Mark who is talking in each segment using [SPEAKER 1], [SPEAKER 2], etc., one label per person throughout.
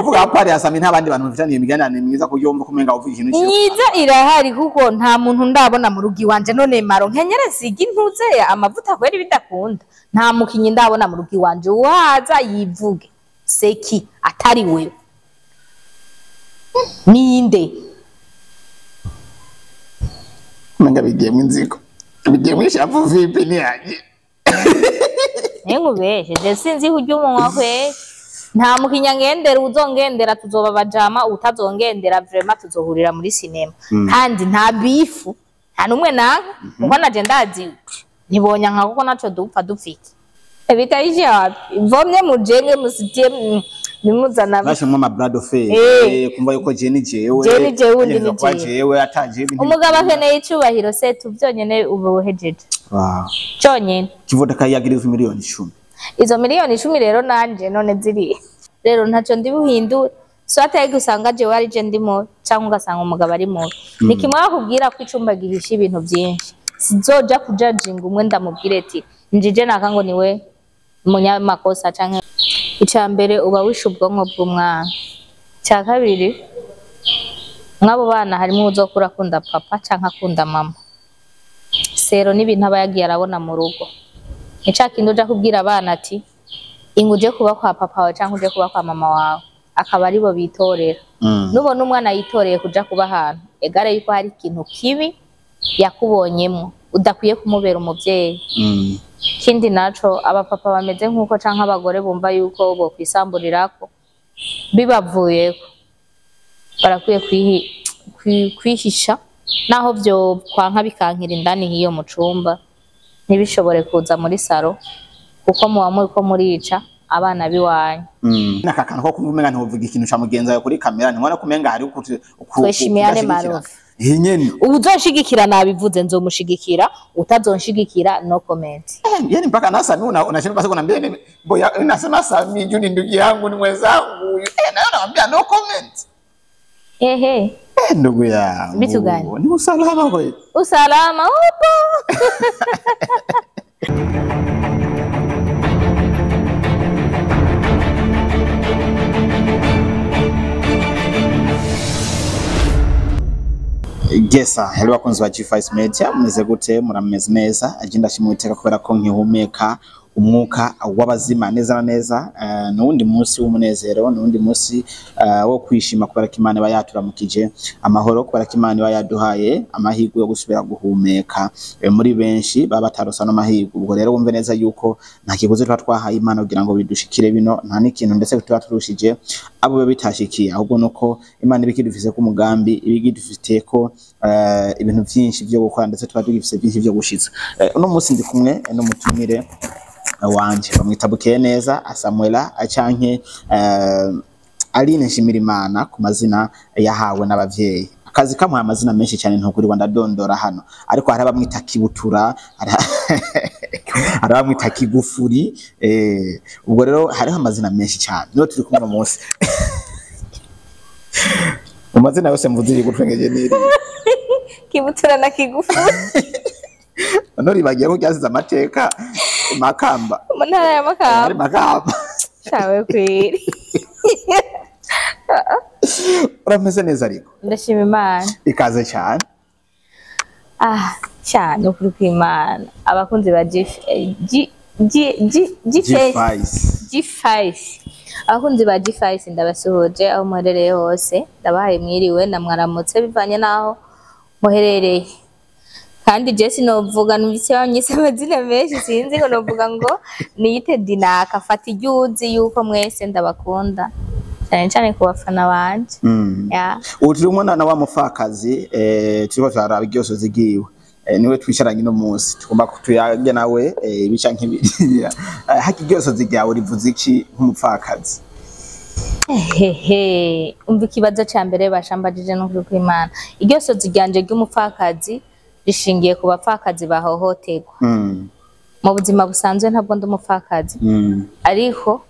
[SPEAKER 1] Kuvuga à part ya Sami, nta bandi bantu mufitaniye imigenderanire myiza kuburyo wumva ko umenga uvuga ikintu cyiza?
[SPEAKER 2] Myiza irahari, kuko nta muntu ndabona mu rugo iwanje. None maro nkenyere siga intuze amavuta kwera bidakunda. Nta mukinyi ndabona mu rugo iwanje, uwaza yivuge seki atari wewe ninde?
[SPEAKER 1] Umenga bigiyemo inzigo, bigiyemo ishavu. Vipi, ni yaje?
[SPEAKER 2] Nkubeshe, je sinzi kurya umunwa kweri. Nta mukinya ngendera. Uzongendera tuzoba bajama, utazongendera vraiment tuzohurira muri sinema. Kandi nta beef, nta numwe nanka, kuko naje ndazi ntibonya nka kuko naco dupfa dupfiki bitaisha wapi vomye mujenge musitie nimuzana.
[SPEAKER 1] Bashimwe ama brad of. Kumva yuko je ni jewe.
[SPEAKER 2] Je ni jewe, undi ni
[SPEAKER 1] kwa
[SPEAKER 2] jewe.
[SPEAKER 1] Jewe ataje ibintu.
[SPEAKER 2] Umugabo akeneye icubahiro se tu byonyene, ubu uhejeje.
[SPEAKER 1] Wow.
[SPEAKER 2] Cyonyene.
[SPEAKER 1] Kivuta kayagirizwa miliyoni 10.
[SPEAKER 2] Izo miliyoni 10 rero nanje none ziri rero ntacyo ndi buhindure. So atari gusanga jewe ari je ndi mubi cyangwa ugasanga umugabo ari mubi, ni kimwe bakubwira ko icumba gihisha ibintu byinshi. Sizoja kujajinga umwe ndamubwire ati njije naka ngo niwe munyamakosa. Canke icya mbere uba wishe ubwonko bw'umwana. Icya kabiri, mw'abo bana harimo uzokura akunda papa canke akunda mama sero n'ibintu aba yagiye arabona mu rugo. Ni ca kindi uja kubwira abana ati ingo uje kuba kwa papa wawe canke uje kuba kwa mama wawe, akaba aribo bitorera. Nubona umwana yitoreye kuja kuba ahantu, egare yuko hari ikintu kibi yakubonyemwo, udakwiye kumubera umuvyeyi. Ikindi naco, abapapa bameze nk'uko canke abagore bumva yuko bokwisamburirako bibavuyeko, barakwiye kwihisha naho vyo kwanka bikankira indani nk'iyo mu cumba, ntibishobore kuza muri salon, kuko muba muriko murica abana biwanyu.
[SPEAKER 1] Naka kantu ko kumva umenga ntiwovuga ikintu ca mugenzi wawe kuri kamera, ntibona ko umenga hari
[SPEAKER 2] Tweshimiane.
[SPEAKER 1] kudashigikira.
[SPEAKER 2] Marofe.
[SPEAKER 1] Iyi nyene.
[SPEAKER 2] Uwuzonshigikira nabivuze nzomushigikira, utazonshigikira no comment.
[SPEAKER 1] Yani mpaka na Sami unashinda basi kunambia nini? Boya nasema Sami juu ni ndugu yangu, ni mwenzangu. Eh, nayo naambia no comment.
[SPEAKER 2] Ehe.
[SPEAKER 1] Eh, ndugu yangu.
[SPEAKER 2] Vitu gani?
[SPEAKER 1] Ni usalama kweli.
[SPEAKER 2] Usalama upo.
[SPEAKER 1] Gesa, hello bakunzi ba G5 Media, mumeze gute? Murameze neza? Aje ndashimwe Uwiteka kubera ko nkihumeka umwuka w'abazima neza na neza. Nuwundi munsi w'umunezero, nuwundi munsi wo kwishima kubera ko Imana iba yaturamukije amahoro, kubera ko Imana iba yaduhaye amahirwe yo gusubira guhumeka. Muri benshi baba batarosa n'amahirwe. Ubwo rero wumve neza yuko nta kiguzi tuba twahaye Imana kugira ngo bidushikire bino, nta n'ikintu ndetse tuba turushije abo biba bitashikiye, ahubwo nuko Imana iba ikidufise ko umugambi, iba ikidufitiye ko ibintu vyinshi vyo gukora, ndetse tuba tugifise byinshi vyo gushitsa. Uno munsi ndi kumwe n'umutumire wanje, bamwita Bukeye neza Samuela canke Aline Nshimirimana ku mazina yahawe n'abavyeyi. Akazi kamuha amazina menshi cyane, ntukurirwa ndadondora hano, ariko hari abamwita Kibutura, hari abamwita Kigufuri. Ubwo rero hariho amazina menshi cyane. Niyo turi kumwe uno munsi. Mu mazina yose mvuze, iri gutwengeje niri?
[SPEAKER 2] Kibutura na Kigufu.
[SPEAKER 1] None ribagiye ko ryasize amateka Makamba?
[SPEAKER 2] Mu ntara ya
[SPEAKER 1] Ari
[SPEAKER 2] Makamba.
[SPEAKER 1] Makamba.
[SPEAKER 2] Shawe kweri.
[SPEAKER 1] Urameze neza ariko?
[SPEAKER 2] Ndashima Imana.
[SPEAKER 1] Ikaze cyane.
[SPEAKER 2] Ah, cyane, ukuri kw'Imana. Abakunzi ba G G G G G
[SPEAKER 1] G5.
[SPEAKER 2] G5, abakunzi ba G5, ndabasuhuje aho muherereye hose. Ndabahaye mwiriwe na mwaramutse bivanye n'aho muherereye. Kandi je sinovuga, numvise banyise amazina menshi, sinzi ngo novuga ngo niyite dinaka. Fata iryo uzi yuko mwese ndabakunda cyane cyane ku bafana banje. Ya.
[SPEAKER 1] Ubu turi kumwe na wa mupfakazi, turiko turaraba iryosozi ryiwe. Niwe twicaranye uno munsi, tugomba tuyage nawe ibi canke biriya. Haki iryosozi ryawe rivuze iki nk'umupfakazi?
[SPEAKER 2] Hehe, umva, ikibazo ca mbere bashambajije n'ukuri kw'Imana, iryo sozi ryanje ry'umupfakazi rishingiye ku bapfakazi bahohoterwa. Mu buzima busanzwe ntabwo ndi umupfakazi, ariko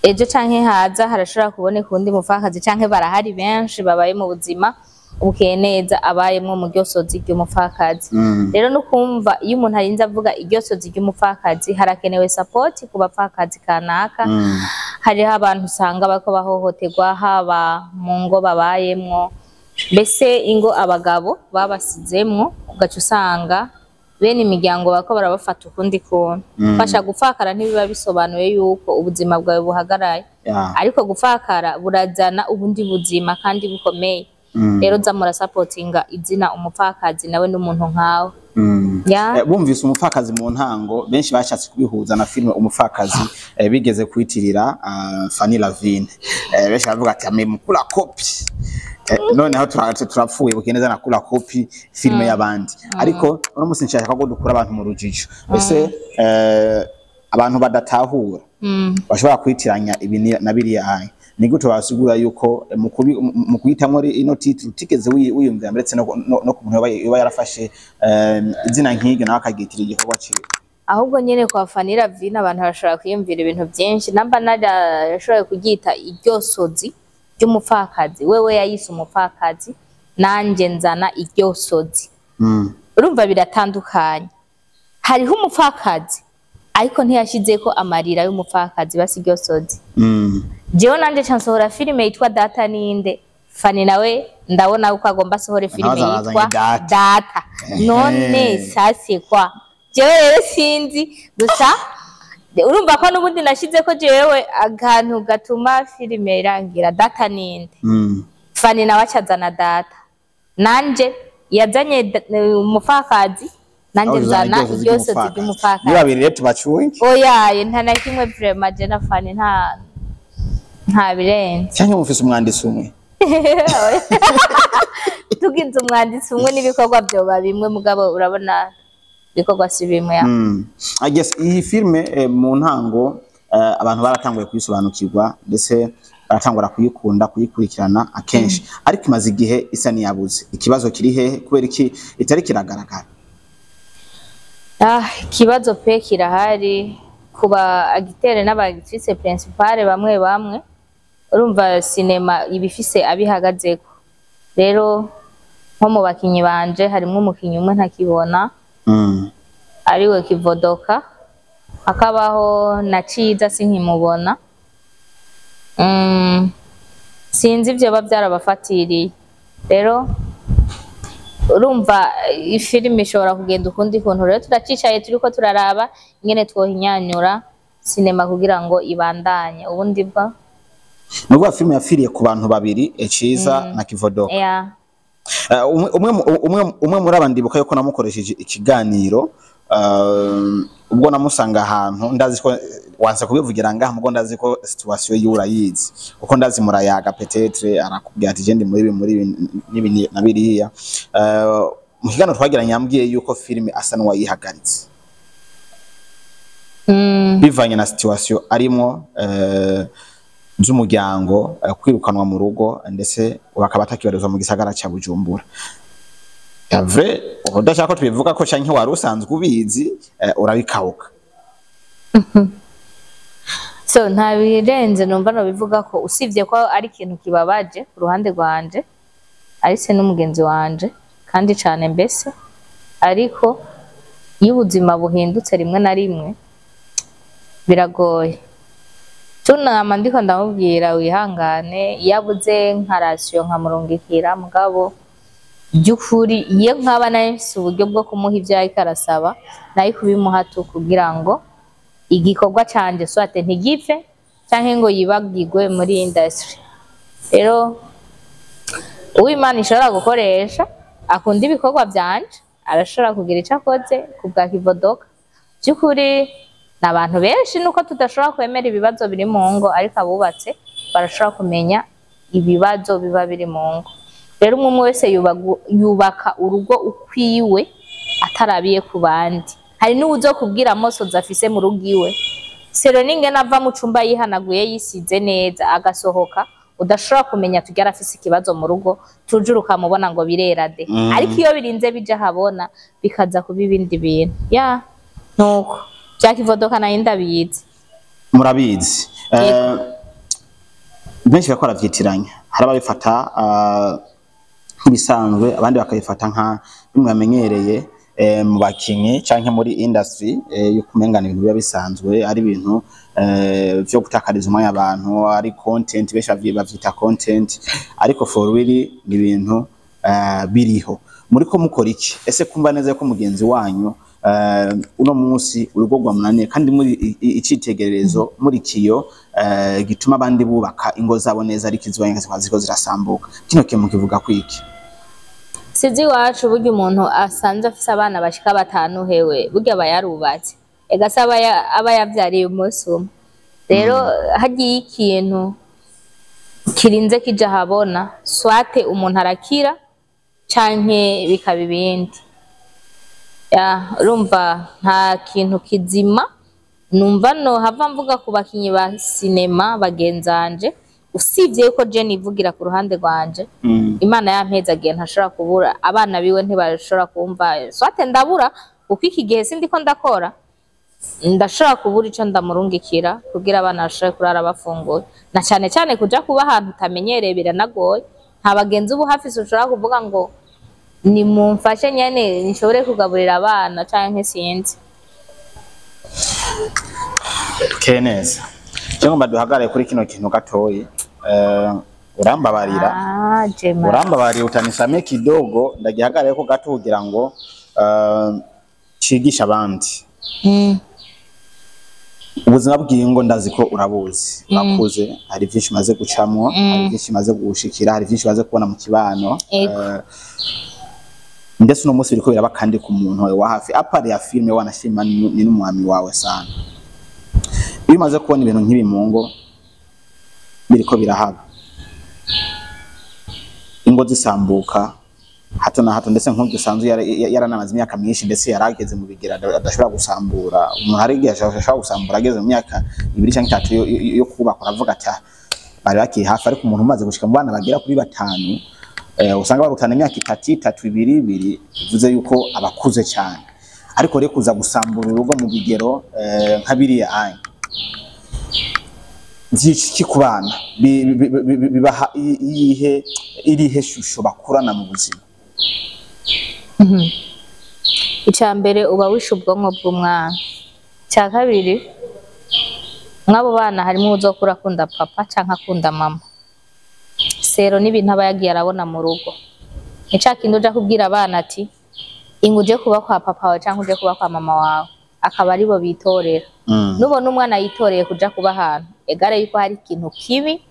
[SPEAKER 2] ejo canke haza harashobora kuboneka uwundi mupfakazi, canke barahari benshi babaye mu buzima. Bukeye Neza abayemwo mu ryosozi ry'umupfakazi. Rero nukumva iyo umuntu arinze avuga iryosozi ry'umupfakazi, harakenewe support ku bapfakazi kanaka. Hariho abantu usanga bariko bahohoterwa, haba mu ngo babayemwo, mbese ingo abagabo babasizemwo, ugaca usanga bene imiryango bariko barabafata ukundi kuntu. Fasha, gupfakara ntibiba bisobanuye yuko ubuzima bwawe buhagaraye, ariko gupfakara burazana ubundi buzima kandi bukomeye. Rero za murasapotinga izina umupfakazi, nawe n'umuntu nkawe. Ya.
[SPEAKER 1] Bumvise umupfakazi mu ntango, benshi bashatse kubihuza na filime Umupfakazi bigeze kwitirira Fanny Lavine. Benshi baravuga ati amemukula copie. Noneho turapfuye, Bukeye Neza nakula copie filime y'abandi. Ariko uno musi nshaka ko dukura abantu mu rujijo, ese abantu badatahura bashobora kwitiranya ibi na biriya aya, ni gute basigura yuko mu kuhitamwo ino titre utigeze wiyumvira, ndetse no ku muntu yoba yarafashe izina nk'iryo nawe akagitira igikorwa ciwe?
[SPEAKER 2] Ahubwo nyene kwa Fanny Lavine abantu barashobora kwiyumvira ibintu byinshi. Namba narashoboye kuryita iryosozi ry'umupfakazi, wewe yayise umupfakazi, nanje nzana iryosozi. Urumva biratandukanye. Hariho umupfakazi, ariko ntiyashizeko amarira y'umupfakazi, basi iryosozi. Jewe nanje ca nsohora filime yitwa Data Ninde. Fanny nawe ndabona uko agomba asohore filime
[SPEAKER 1] Nawe azanye
[SPEAKER 2] yitwa
[SPEAKER 1] Data.
[SPEAKER 2] Data. None sase kwa jewe rero sinzi gusa, urumva ko n'ubundi nashizeko jewe akantu gatuma filime irangira Data Ninde. Fanny nawe acazana Data, nanje yazanye umupfakazi, nanje nzana iryosozi
[SPEAKER 1] ni
[SPEAKER 2] ry'umupfakazi.
[SPEAKER 1] Babiri rero tubacuye.
[SPEAKER 2] Oyaye, nta na kimwe vraiment, je na Fanny nta birenze.
[SPEAKER 1] Cyangwa mufise umwanditsi umwe?
[SPEAKER 2] Tugize umwanditsi umwe n'ibikorwa byoba bimwe, mugabo urabona ibikorwa si bimwe ya.
[SPEAKER 1] I guess iyi filme mu ntango abantu baratanguye kuyisobanukirwa, ndetse baratangura kuyikunda, kuyikurikirana akenshi, ariko imaze igihe isa niyabuze. Ikibazo kiri hehe? Kubera iki itari kiragaragara?
[SPEAKER 2] Ah, ikibazo pe kirahari kuba acteur n'aba actrice principale bamwe bamwe. Urumva sinema iba ifise abihagazeko. Rero nko mu bakinyi banje harimwo umukinyi umwe ntakibona, ariwe Kivodoka, hakabaho na Ciza sinkimubona. Sinzi ivyo biba byarabafatiriye. Rero urumva ifilimi ishobora kugenda ukundi kuntu. Rero turacicaye, turiko turaraba ingene twohinyanyura sinema kugira ngo ibandanye ubundi bwo.
[SPEAKER 1] Ni ukuvuga filime yapfiriye ku bantu babiri, Ciza na Kivodoka.
[SPEAKER 2] Yeah.
[SPEAKER 1] Umwe muri aba ndibuka yuko namukoresheje ikiganiro, ubwo namusanga ahantu. Ndazi ko wanse kubivugira ngaha, mugo ndazi ko situation yiwe urayizi, kuko ndazi murayaga, peut-être arakubwira ati je ndi muri ibi, muri ibi n'ibi na biriya. Mu kiganiro twagiranye yambwiye yuko filime asa n'uwayihagaritse bivanye na situation arimwo z'umuryango, kwirukanwa mu rugo, ndetse bakaba atakibarizwa mu gisagara ca Bujumbura. Vrai, udashaka ko tubivuga ko canke wari usanzwe ubizi, urabikawuka?
[SPEAKER 2] So nta birenze numva nobivuga ko, usibye ko ari ikintu kibabaje ku ruhande rwanje, arise n'umugenzi wanje kandi cane mbese. Ariko iyo ubuzima buhindutse rimwe na rimwe biragoye. Tunama ndiko ndamubwira wihangane, iyo abuze nka ration nkamurungikira, mugabo by'ukuri iyo nkaba nari mfise uburyo bwo kumuha ivyo ariko arasaba, nari kubimuha tu kugira ngo igikorwa canje soit ntigipfe canke ngo yibagirwe muri industry. Rero uwo Imana ishobora gukoresha akunda ibikorwa vyanje arashobora kugira ico akoze ku bwa Kivodoka. By'ukuri ni abantu benshi, nuko tudashobora kwemera ibibazo biri mu ngo, ariko abubatse barashobora kumenya ibibazo biba biri mu ngo. Rero umwe umwe wese yubaka urugo ukwiwe atarabiye ku bandi. Hari n'uwuzokubwira amosozi afise mu rugo iwe, sero n'ingene ava mu cumba yihanaguye, yisize neza, agasohoka, udashobora kumenya tugera afise ikibazo mu rugo, tujuru ukamubona ngo birera de. Ariko iyo birinze bija habona bikaza kuba ibindi bintu ya nuko bya Kivodoka nayo ndabizi.
[SPEAKER 1] Murabizi. Benshi bariko baravyitiranya, hari ababifata nk'ibisanzwe, abandi bakabifata nka bimwe bamenyereye mu bakinyi canke muri industry, yo kumengana ibintu biba bisanzwe, ari ibintu vyo gutakariza umwanya abantu, ari content, benshi bavyita content, ariko for real ni ibintu biriho. Muriko mukora iki? Ese kumva neza ko mugenzi wanyu uno munsi urugo rwamunaniye, kandi muri icitegererezo muri kiyo gituma abandi bubaka ingo zabo neza, ariko iziwanyu zikaba ziriko zirasambuka, kino kintu mukivuga kwiki?
[SPEAKER 2] Sizi iwacu, burya umuntu asanze afise abana bashika batanu, hewe, burya aba yarubatse, ega se aba yavyariye umunsi umwe. Rero hagiye ikintu kirinze kija ahabona, soit umuntu arakira canke bikaba ibindi. Ya, urumva nta kintu kizima numva no hava mvuga ku bakinyi ba sinema bagenzanje, usibye yuko je nivugira ku ruhande rwanje. Imana yampezagiye, ntashobora kubura, abana biwe ntibashobora kumva, soit ndabura kuko iki gihe sindiko ndakora, ndashobora kubura ico ndamurungikira kugira abana bashobore kurara bafunguye, na cane cane kuja kuba ahantu utamenyereye biranagoye. Nta bagenzi uba uhafise ushobora kuvuga ngo nimumfashe nyene nshobore kugaburira abana canke sinzi.
[SPEAKER 1] Ke neza, cyangwa ngomba duhagarare kuri kino kintu gatoyi. Urambabarira.
[SPEAKER 2] Ah, jema.
[SPEAKER 1] Urambabarira, utanisamee kidogo, ndagihagarare ko gato kugira ngo cigishe abandi. Ubuzima bw'ingo ndazi ko urabuzi, urakuze, hari byinshi umaze gucamwo, hari byinshi umaze gushikira, hari byinshi umaze kubona mu kibano.
[SPEAKER 2] Ego.
[SPEAKER 1] Ndetse uno munsi biriko biraba kandi ku muntu wawe wa hafi, à part ya filime, wanashima ni n'umwami wawe sana. Iyo umaze kubona ibintu nk'ibi mu ngo biriko birahaba, ingo zisambuka hato na hato, ndetse nk'ubwo usanzwe yaranamaze imyaka myinshi, ndetse yarageze mu bigera adashobora gusambura. Umuntu hari igihe ashobora gusambura ageze mu myaka 2 cyangwa 3 yo kubaka, uravuga ati: "Ah, bari bakiri hafi." Ariko umuntu umaze gushika mu bana bagera kuri batanu, usanga barutana imyaka itatu itatu, ibiri ibiri, bivuze yuko abakuze cyane. Ariko rero kuza gusambura urugo mu bigero nka biriya anya, vyica iki ku bana? Bibaha iyihe, irihe shusho bakurana mu buzima?
[SPEAKER 2] Icya mbere, uba wishe ubwonko bw'umwana. Icya kabiri, mw'abo bana harimo uzokura akunda papa canke akunda mama sero n'ibintu aba yagiye arabona mu rugo. Ni ca kindi uja kubwira abana ati: "Ingo uje kuba kwa papa wawe canke uje kuba kwa mama wawe," akaba aribo bitorera. Nubona umwana yitoreye kuja kuba ahantu, egare yuko hari ikintu kibi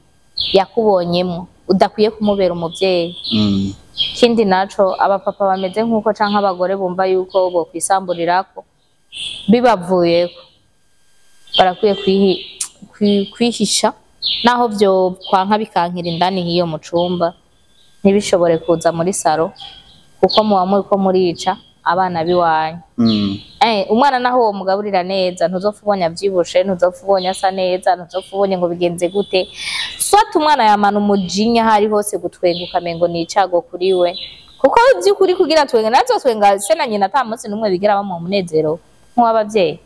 [SPEAKER 2] yakubonyemwo, udakwiye kumubera umuvyeyi. Ikindi naco, abapapa bameze nk'uko canke abagore bumva yuko bokwisamburirako bibavuyeko, barakwiye kwihisha naho vyo kwanka, bikankira indani hiyo mu cumba, ntibishobore kuza muri salon, kuko muba muriko murica abana biwanyu. Umwana naho uwo mugaburira neza, ntuzopfa ubonye avyibushe, ntuzopfa ubonye asa neza, ntuzopfa ubonye ngo bigenze gute. Soit umwana yamana umujinya, aho ari hose gutwenga ukamengo ni icago kuri we, kuko vy'ukuri kugira twenge nazo twenga se na nyina, ata munsi n'umwe bigera bamuha umunezero nk'uw'abavyeyi.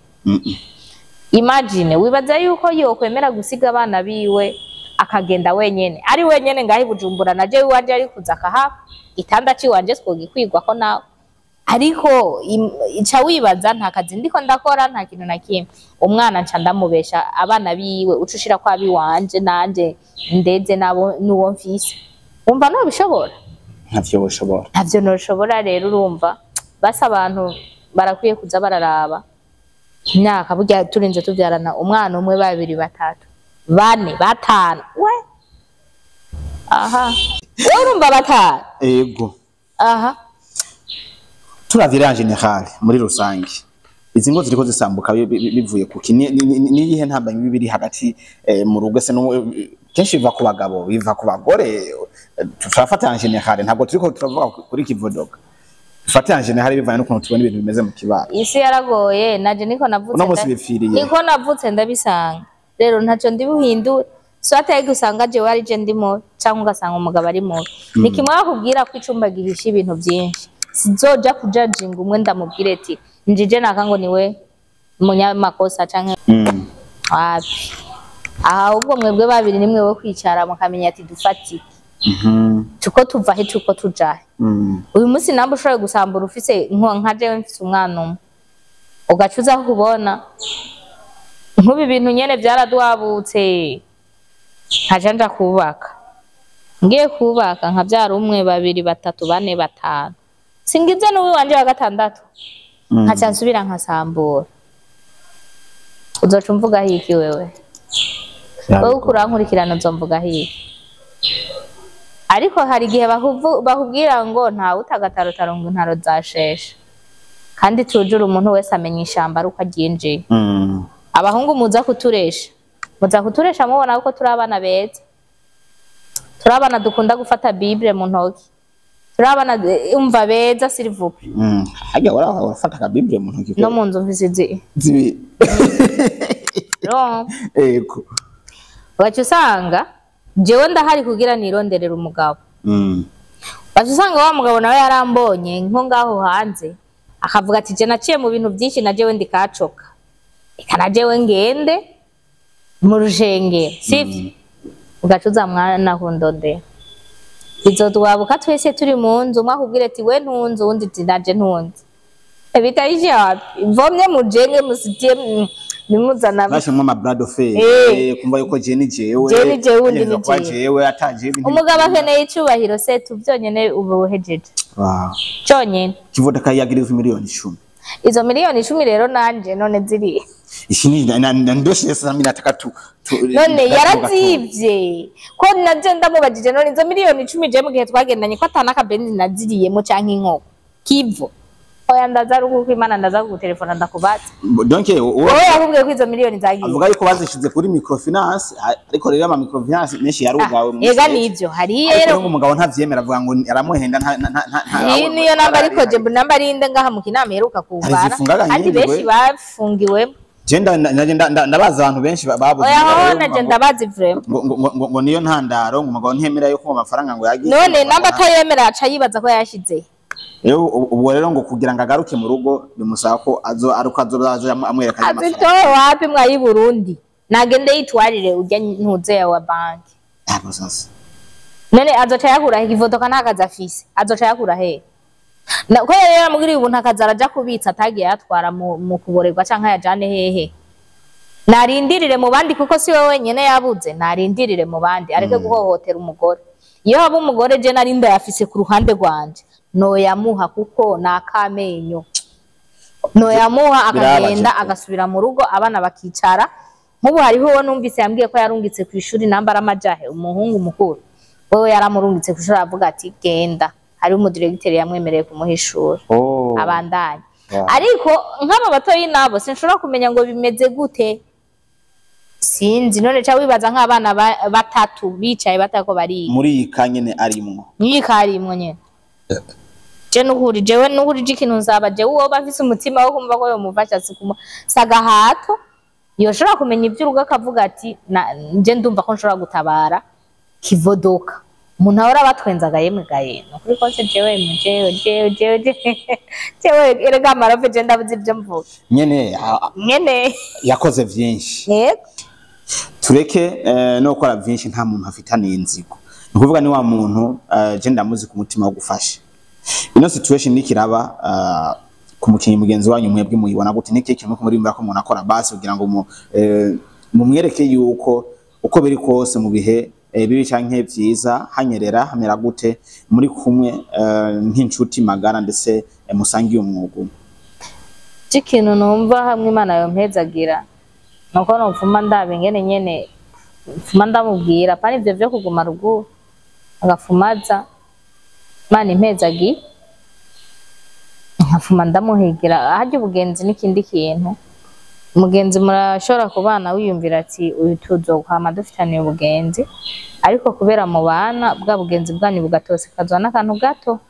[SPEAKER 2] Imagine, wibaza yuko yokwemera gusiga abana biwe akagenda wenyene, ari wenyene ngaho i Bujumbura? Naje iwanje ari kuza akahaba, igitanda ciwanje twogikwirwako nawe, ariko ica wibaza, nta kazi ndiko ndakora, nta kintu na kimwe. Umwana nca ndamubesha abana biwe, uca ushira kwa biwanje nanje ndeze nabo n'uwo mfise, wumva nobishobora?
[SPEAKER 1] Ntavyo boshobora.
[SPEAKER 2] Ntavyo noshobora. Rero urumva basi abantu barakwiye kuza bararaba imyaka. Burya turinze tuvyarana umwana umwe, babiri, batatu, bane, batanu, we aha, we urumva batanu.
[SPEAKER 1] Ego.
[SPEAKER 2] Aha.
[SPEAKER 1] Turavye en général, muri rusange, izi ngo ziriko zisambuka bivuye kuki? Niyihe ntambamyi biri hagati mu rugo? Se kenshi biva ku bagabo, biva ku bagore? Turafata en général, ntabwo turiko turavuga kuri kivodoka. Dufate en général bivanye n'ukuntu tubona ibintu bimeze mu kibano.
[SPEAKER 2] Isi yaragoye, naje niko navutse.
[SPEAKER 1] Uno munsi bipfiriye.
[SPEAKER 2] Niko navutse ndabisanga. Rero ntaco ndi buhindure, soit ariko usanga jewe ari je ndi mubi canke ugasanga umugabo ari mubi. Ni kimwe bakubwira ko icumba gihisha ibintu vyinshi. Sizoja kujajinga umwe ndamubwire ati njije naka ngo niwe munyamakosa canke wapi. Ahubwo mwebwe babiri nimwe wo kwicara mukamenya ati dufatike. Tuko tuva he, tuko tujahe? Uyu munsi namba ushoboye gusambura ufise nka jewe mfise umwana umwe, ugaca uza kubona nk'ubu ibintu nyene vyaradwabutse, nkaja nja kubaka, ngiye kubaka nkavyara umwe, babiri, batatu, bane, batanu, singize n'uwiwanje wa gatandatu, nkaca nsubira nkasambura, uzoca umvuga hiki wewe? Wowe uko urankurikirana uzomvuga hiki? Ariko hari igihe bakubwira ngo ntawe utagatarutaro ngo intaro zasheshe, kandi tujura umuntu wese amenya ishamba ari uko aryinjiye. Abahungu muza kuturesha, muza kuturesha mubona ko turi abana beza, turi abana dukunda gufata Bible mu ntoki, turi abana umva beza, s'il vous plaît.
[SPEAKER 1] Harya warafata ka Bible mu ntoki?
[SPEAKER 2] No mu nzu mfise izi
[SPEAKER 1] Zibiri.
[SPEAKER 2] Urumva?
[SPEAKER 1] Ego.
[SPEAKER 2] Ugaca usanga jewe ndahari kugira nironderere umugabo. Ugaca usanga wa mugabo nawe yarambonye nko ngaho hanze, akavuga ati je naciye mu bintu byinshi, na jewe ndikacoka, reka na jewe ngende mu rushengero, sivyo? Ugaca uza mwana kundondera, bizodwabuka twese turi mu nzu, umwe akubwira ati we ntunze, uwundi ati naje ntunze, bitaisha wapi? Vomye mujenge musitie nimuzana.
[SPEAKER 1] Bashimwe ama brado fe. Kumva yuko je ni jewe.
[SPEAKER 2] Je ni jewe, undi ni
[SPEAKER 1] kwa
[SPEAKER 2] jewe.
[SPEAKER 1] Jewe ataje ibintu.
[SPEAKER 2] Umugabo akeneye icubahiro se tu byonyene, ubu uhejeje
[SPEAKER 1] Wow.
[SPEAKER 2] cyonyene.
[SPEAKER 1] Kivuta kayagirizwa miliyoni 10.
[SPEAKER 2] Izo miliyoni 10 rero nanje none ziri
[SPEAKER 1] Ishi ni na ndoshe sasa mimi nataka tu
[SPEAKER 2] None yarazivye ko navyo ndamubajije, none izo miliyoni 10 je mu gihe twagendanye ko atanakabenzi naziriyemo canke inkoko kivo, oya ndaza ari uko Imana ndaza kugutelefona ndakubaza.
[SPEAKER 1] Donc
[SPEAKER 2] Wowe yakubwiye ko izo miliyoni zagiye?
[SPEAKER 1] Avuga yuko bazishize kuri microfinance, ariko rero ama microfinance menshi yarugawe mu
[SPEAKER 2] Ega
[SPEAKER 1] States.
[SPEAKER 2] nivyo hariyo.
[SPEAKER 1] Ariko
[SPEAKER 2] Rero
[SPEAKER 1] rero umugabo ntavyemera, avuga ngo aramuhenda nta
[SPEAKER 2] Iyi niyo namba, ariko je namba ari inde ngaha mu kinama iheruka kuvara
[SPEAKER 1] zifungaga
[SPEAKER 2] kandi
[SPEAKER 1] nyinshi,
[SPEAKER 2] benshi
[SPEAKER 1] we.
[SPEAKER 2] bafungiwemo.
[SPEAKER 1] Je ndabaza abantu benshi babuze.
[SPEAKER 2] Oya hoho naje ndabazi vraiment.
[SPEAKER 1] Ngo niyo ntandaro, ngo umugabo ntiyemera yuko amafaranga ngo yagiye.
[SPEAKER 2] None namba atayemera aca yibaza ko yashize.
[SPEAKER 1] Rero ubwo rero ngo kugira ngo agaruke mu rugo bimusaba ko azo ari uko azoza amwereka ayo mafaranga.
[SPEAKER 2] Azitowe wapi mwayi Burundi, nagende yitwarire urya ntuze wa banki.
[SPEAKER 1] Ntabwo sasa.
[SPEAKER 2] None azoca yakura he? Ivodoka nta kazi afise, azoca yakura he? Ko yari yaramugiriye ubuntu akaza araja kubitsa, atagiye yatwara mu kuborerwa canke ayajane hehe? Narindirire mu bandi kuko si we wenyene yabuze, narindirire mu bandi areke guhohotera umugore. Iyo haba umugore je nari ndayafise ku ruhande rwanje noyamuha, kuko ni akamenyo, noyamuha
[SPEAKER 1] Birababaje
[SPEAKER 2] akagenda
[SPEAKER 1] pe.
[SPEAKER 2] agasubira mu rugo, abana bakicara. Nk'ubu hariho uwo numvise yambwiye ko yarungitse ku ishuri, namba amajahe umuhungu mukuru wewe yaramurungitse ku ishuri, aravuga ati genda, hariho umudiregiteri yamwemereye kumuha ishuri abandanye. Ariko nk'aba batoyi nabo sinshobora kumenya ngo bimeze gute, sinzi. None ca wibaza nk'abana batatu bicaye batako bariga.
[SPEAKER 1] Muri iyi kanyene arimwo.
[SPEAKER 2] Mwikarimwo nyene. Je nukuri, jewe nukuri je ikintu nzaba jewe uwo bafise umutima wo kumva ko yomufasha, sikuma sagahato yoshobora kumenya ivy'urugo, akavuga ati nje ndumva ko nshobora gutabara kivodoka umuntu ahora batwenzaga. Yemwe gaye, nukuri kose jewe jewe jewe jewe jewe erega amarofe, je ndabuze ivyo mvuga.
[SPEAKER 1] Nyene
[SPEAKER 2] nyene.
[SPEAKER 1] Yakoze vyinshi.
[SPEAKER 2] Yego.
[SPEAKER 1] Tureke no gukora vyinshi, nta muntu afitaniye inzigo, ni ukuvuga ni wa muntu je ndamuzi ku mutima wo gufasha. Ino situation nikiraba ku mukinyi mugenzi wanyu, mwebwe muyibona gute? Niki kintu kumurimbira ko umuntu akora basi kugira ngo mumwereke yuko uko biri kose mu bihe bibi canke vyiza, hanyerera hamera gute, muri kumwe nk'inshuti magara ndetse musangiye umwuga umwe?
[SPEAKER 2] Ikintu numva hamwe Imana yompezagira nuko nopfuma ndaba ingene nyene mfuma ndamubwira pani ivyo vyo kuguma ruguru agafumaza. Imana impezagi nkafuma ndamuhigira harya ubugenzi n'ikindi kintu. Umugenzi murashobora kubana wiyumvira ati uyu tuzokwama dufitaniye ubugenzi, ariko kubera mubana bwa bugenzi bwanyu bugatosekazwa n'akantu gato.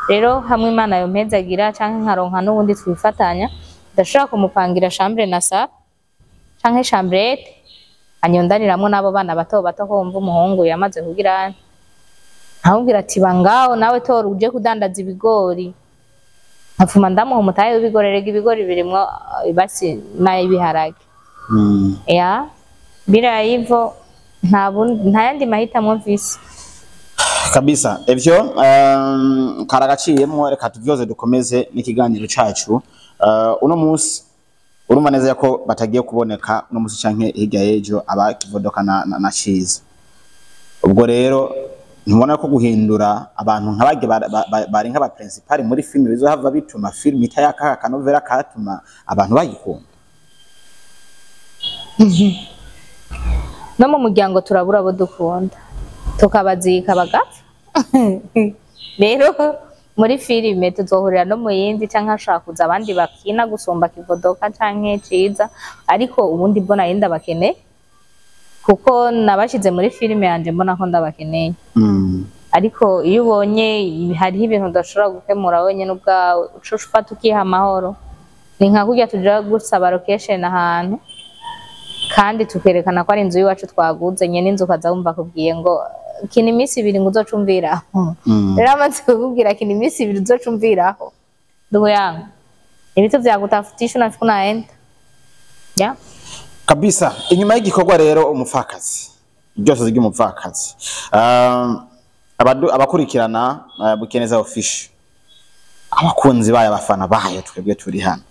[SPEAKER 2] Rero hamwe Imana yompezagira canke nkaronka n'ubundi twifatanya, ndashobora kumupangira chambre na salle canke chambrette, anyondaniramwo n'abo bana bato bato, ko wumva umuhungu yamaze kugira, nkamubwira ati bangaho nawe tora uje kudandaza ibigori, nkafuma ndamuha umutahe w'ibigori. Erega ibigori birimwo ibasi n'ay'ibiharage. Ya bila hivyo nta yandi mahitamwo mfise.
[SPEAKER 1] Kabisa ivyo karagaciyemwo. Reka tuvyoze dukomeze n'ikiganiro cacu. Uno munsi urumva neza ko batagiye kuboneka uno munsi canke hirya y'ejo, aba Kivodoka na Ciza. Ubwo rero ntubona ko guhindura abantu nk'abage bari nk'aba principal muri filime bizohava bituma filime itayaka akanovera katuma abantu bayikunda?
[SPEAKER 2] No mu muryango turabura abo dukunda, tukabazika bagapfa. Rero muri filime tuzohurira no mu yindi, canke hashobora kuza abandi bakina gusumba Kivodoka canke Ciza, ariko ubundi bwo nari ndabakeneye kuko nabashize muri filime yanje mbona ko ndabakeneye. Ariko iyo ubonye hariho ibintu udashobora gukemura wenyine ubwawe, uca ufata ukiha amahoro. Ni nka kurya tuja gusaba location ahantu kandi tukerekana ko ari inzu y'iwacu twaguze, nyene inzu ukaza wumva akubwiye ngo kina iminsi 2 ngo uzocumviraho. Rero amaze kukubwira kina iminsi 2 uzocumviraho, ndugu yangu, ibitu vya kutafutisha unafika unaenda yeah.
[SPEAKER 1] Kabisa. Inyuma y'igikorwa rero Umupfakazi, byose ry'Umupfakazi, abakurikirana Bukeneza Official, abakunzi bayo, abafana bayo, twebwe turi hano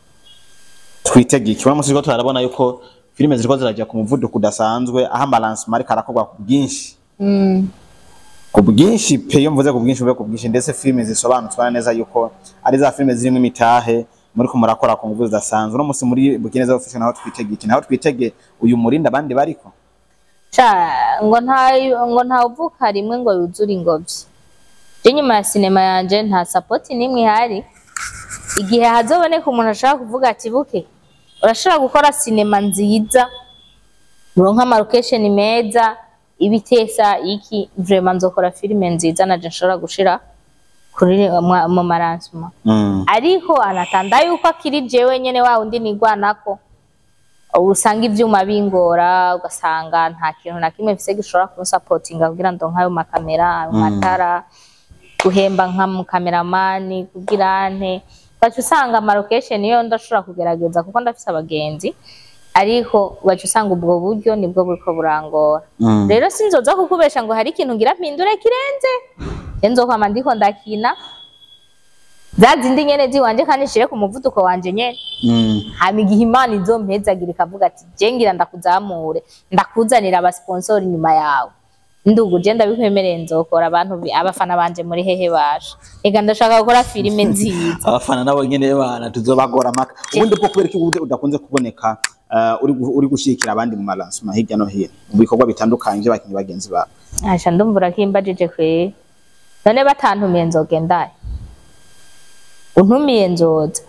[SPEAKER 1] twitege iki? Uno munsi turiko turabona yuko filime ziriko zirajya ku muvuduko udasanzwe, aho ama lancement ariko arakorwa ku bwinshi, ku bwinshi pe. Iyo mvuze ku bwinshi, mvuze ku bwinshi, ndetse filime zisobanutswe neza yuko ari za filime zirimo imitahe muri ko murakora ku nguvu zidasanzwe. Uno munsi muri Bukeneza Official naho twitege iki? Naho twitege uyu murinda abandi bariko?
[SPEAKER 2] Ca ngo nta uvuka rimwe ngo yuzure ingobyi. Je nyuma ya sinema yanje nta support n'imwe ihari. Igihe hazoboneka umuntu ashaka kuvuga ati buke urashobora gukora sinema nziza, muronka ama location meza, ibitesa iki, vraiment nzokora filime nziza naje nshobora gushira kuri mu ma lancement. Ariko anatanda yuko akiri jewe nyene wa undi nigwanako, usanga ivyuma bingora, ugasanga nta kintu na kimwe mfise gishobora kunsapotinga kugira ndonke ayo makamera, ayo matara, guhemba nka mu cameraman kugira nte. Ugaca usanga ama location yo ndashobora kugerageza kuko ndafise abagenzi, ariko ugaca usanga ubwo buryo nibwo buriko burangora. Rero sinzoza kukubesha ngo hari ikintu ngira mpindure kirenze. Je nzokwama ndiko ndakina za zindi nyene ziwanje kandi nshire ku muvuduko wanje nyene. Hama igihe Imana izompezagira ikavuga ati je ngira ndakuzamure, ndakuzanira abasponsor inyuma yawe, ndugu, je ndabikwemereye nzokora. Abantu abafana banje muri hehe basha? Ega ndashaka gukora filime nziza.
[SPEAKER 1] Abafana nabo nyene bana tuzobagora maka. Ubundi bwo kubera iki ubundi udakunze kuboneka uri gushikira abandi mu ma lancement hirya no hino mu bikorwa bitandukanye by'abakinyi bagenzi babo?
[SPEAKER 2] Asha, ndumva urakimbajije kwe. None batantumiye nzogendaye? Untumiye nzoza.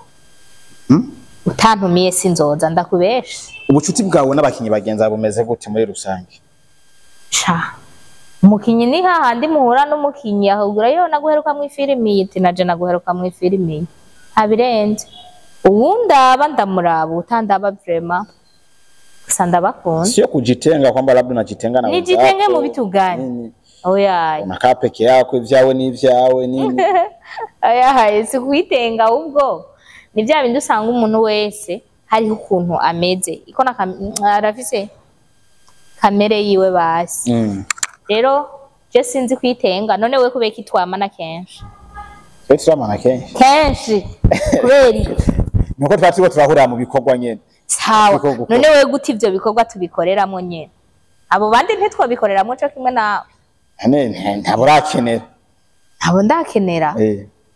[SPEAKER 2] Utantumiye sinzoza, ndakubesha.
[SPEAKER 1] Ubucuti bwawe n'abakinyi bagenzi bawe bumeze gute muri rusange?
[SPEAKER 2] Sha, umukinyi ni hahandi muhura n'umukinyi ahubwo yo naguheruka mu ifilimi, iti naje naguheruka mu ifilimi, ntabirenze. Uwundaba ndamuraba, utandaba vraiment gusa ndabakunda.
[SPEAKER 1] Sio kujitenga kwamba labda unajitenga na
[SPEAKER 2] Nijitenge
[SPEAKER 1] wenzako,
[SPEAKER 2] mu vitu gani?
[SPEAKER 1] nini.
[SPEAKER 2] Oya.
[SPEAKER 1] Unakaa peke yako, ivyawe ni ivyawe nini.
[SPEAKER 2] Oya, si kuitenga, ahubwo ni bya bindi usanga umuntu wese hariho ukuntu ameze, iko na arafise kamere yiwe basi. Rero je sinzi kwitenga. None we kubera kitwamana kenshi?
[SPEAKER 1] Twe turamana kenshi.
[SPEAKER 2] Kenshi kubera iki?
[SPEAKER 1] Nuko tuba turiko turahurira mu bikorwa nyene.
[SPEAKER 2] Sawa.
[SPEAKER 1] Ibikorwa gukora.
[SPEAKER 2] None we gute ivyo bikorwa tubikoreramwo nyene, abo bandi ntitwabikoreramwo co kimwe nawe?
[SPEAKER 1] Ane ntabwo urakenera.
[SPEAKER 2] Abo ndakenera.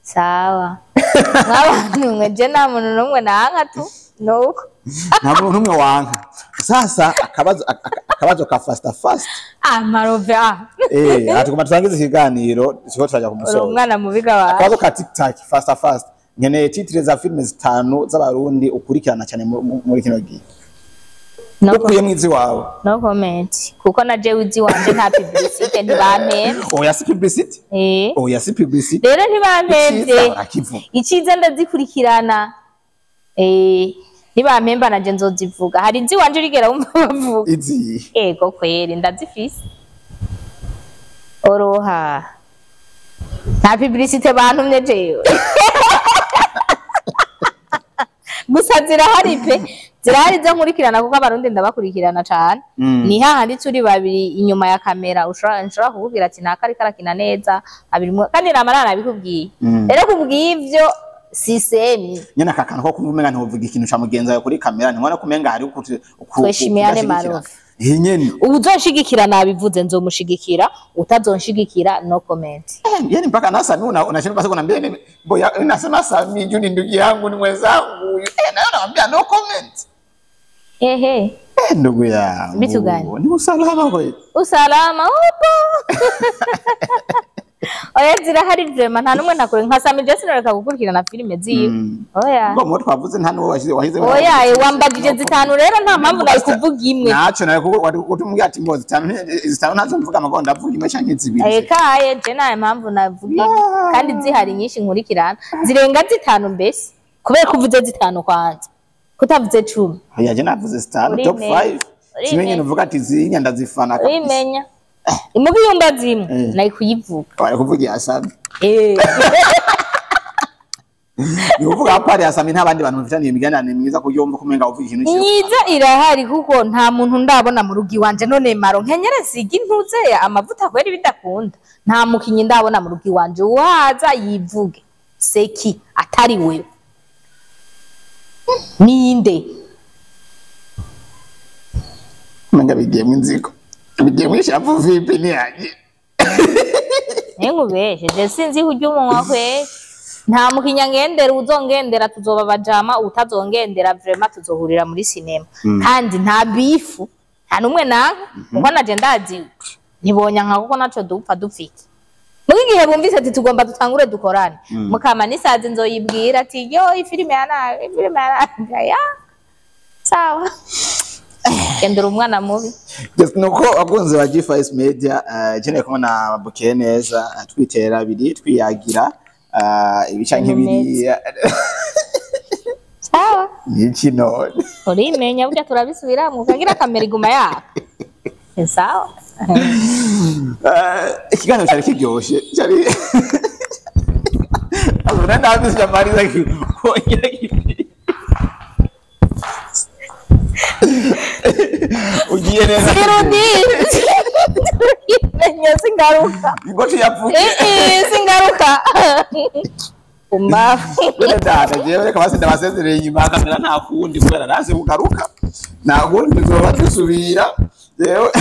[SPEAKER 2] Sawa, mwabantu mwe, je nta muntu n'umwe nanka tu, nuko.
[SPEAKER 1] Nta muntu n'umwe wanka. Sasa akabazo ka fast fast.
[SPEAKER 2] Ah, marove ah.
[SPEAKER 1] Atuguma turangize ikiganiro, turiko turaja ku
[SPEAKER 2] Uri
[SPEAKER 1] musozo.
[SPEAKER 2] umwana mubiga wawe.
[SPEAKER 1] Akabazo ka TikTok fast fast: nkeneye titre za filime zitanu z'Abarundi ukurikirana cyane muri kino gihe,
[SPEAKER 2] No,
[SPEAKER 1] ukuyemwo iziwawe.
[SPEAKER 2] no comment, kuko na jewe iziwanje nta publicité, ntibampembe.
[SPEAKER 1] Oya, si publicity. Oya, si publicity.
[SPEAKER 2] Rero ntibampemvye.
[SPEAKER 1] Iciza urakivuga.
[SPEAKER 2] Iciza ndazikurikirana. Nibampemba nanje nzozivuga. Hari iziwanje urigera wumva bavuga?
[SPEAKER 1] Izi?
[SPEAKER 2] Ego kweri, ndazifise. Oroha, nta publicité bantumye jewe gusa. Gusa zirahari pe, zirahari zo nkurikirana, kuko Abarundi ndabakurikirana cane. Ni hahandi turi babiri inyuma ya kamera, nshobora kukubwira ati naka ariko arakina neza abirimwo, kandi namara nabikubwiye. Rero kubw'ivyo sisemi.
[SPEAKER 1] Nyene aka kantu ko kumva umenga ntiwovuga ikintu ca mugenzi wawe kuri kamera, ntibona ko umenga hari
[SPEAKER 2] Tweshimiane.
[SPEAKER 1] kudashigikira.
[SPEAKER 2] Marof.
[SPEAKER 1] Eh, nyene.
[SPEAKER 2] Uzonshigikira nabivuze nzomushigikira, utazonshigikira no comment.
[SPEAKER 1] Eh, yani mpaka na Sami unashinda basi kunambia mimi boya, nasema Sami juu ni ndugu yangu, ni mwenzangu huyu, eh, nayo naambia no comment.
[SPEAKER 2] Ehe.
[SPEAKER 1] Eh, ndugu yangu.
[SPEAKER 2] Vitu gani?
[SPEAKER 1] Ni usalama kweli.
[SPEAKER 2] Usalama upo. Oya, zirahari vraiment, nta n'umwe ntakure nka Sami je sinoreka gukurikirana filime ziwe. Oya.
[SPEAKER 1] Ngo mu twavuze nta n'uwo wahize.
[SPEAKER 2] Oya, wambagije zitanu, rero nta mpamvu nari kuvuga imwe.
[SPEAKER 1] Naco nawe kuko wari utumubwira ati ngo zitanu zitanu nazo mvuga amagambo, ndavuga imwe canke zibiri.
[SPEAKER 2] Ekaye, je nta mpamvu navuga imwe kandi zihari nyinshi nkurikirana zirenga zitanu. Mbese kubera ko uvuze zitanu, kwanza kutavuze 10?
[SPEAKER 1] Oya, je navuze zitanu, top
[SPEAKER 2] Urimenya.
[SPEAKER 1] 5 kimwe nyene uvuga ati zinya ndazifana kabisa.
[SPEAKER 2] Urimenya imuga iyumba zimwe.
[SPEAKER 1] Eh.
[SPEAKER 2] Nari kuyivuga.
[SPEAKER 1] Wari kuvuga iya Sami.
[SPEAKER 2] Eh.
[SPEAKER 1] Ni kuvuga apari ya Sami, nta bandi bantu bafitaniye imigenderanire myiza kuburyo wumva ko umenga uvuga ikintu cyiza?
[SPEAKER 2] Myiza irahari, kuko nta muntu ndabona mu rugo iwanje. None maro nkenyere siga intuze amavuta kwera bidakunda. Nta mukinyi ndabona mu rugo iwanje, uwaza yivuge seki atari wewe ninde?
[SPEAKER 1] Umenga bigiyemo inzigo, bigiyemo ishavu, vipi ni yaje?
[SPEAKER 2] Nkubeshe, je sinzi kurya umunwa kweri. Nta mukinya ngendera, uzongendera tuzoba bajama, utazongendera vraiment tuzohurira muri sinema. Kandi nta bifu, nta numwe nanka, kuko naje ndazi ntibonyanka, kuko naco dupfa dupfiki. Muri igihe bumvise ati tugomba dutangure dukorane, mukama nisazi nzoyibwira ati yo ifilime ya nabi, ifilime ya nabi ya sawa, gendera umwana mubi.
[SPEAKER 1] Yes, nuko abakunzi ba G5 Media, jeneye kumwe na Bukeye neza, twitera abiri twiyagira ibica nk'ibiriya.
[SPEAKER 2] Sawa.
[SPEAKER 1] Niki none?
[SPEAKER 2] Urimenya burya turabisubiramwo ukagira kamera iguma yaka. Ni sawa.
[SPEAKER 1] Ikiganiro cyari kiryoshe, cyari abona ndabizi amariza kongera kipi ugiye neza.
[SPEAKER 2] Sirudi. Urimenya singaruka.
[SPEAKER 1] Ingoto yapfuye.
[SPEAKER 2] Eh, singaruka. Umbafu.
[SPEAKER 1] Bene data, jewe reka basi ndabasezereye inyuma ya kamera, nta kundi kubera nase kugaruka, nta kundi tuzoba dusubira jewe.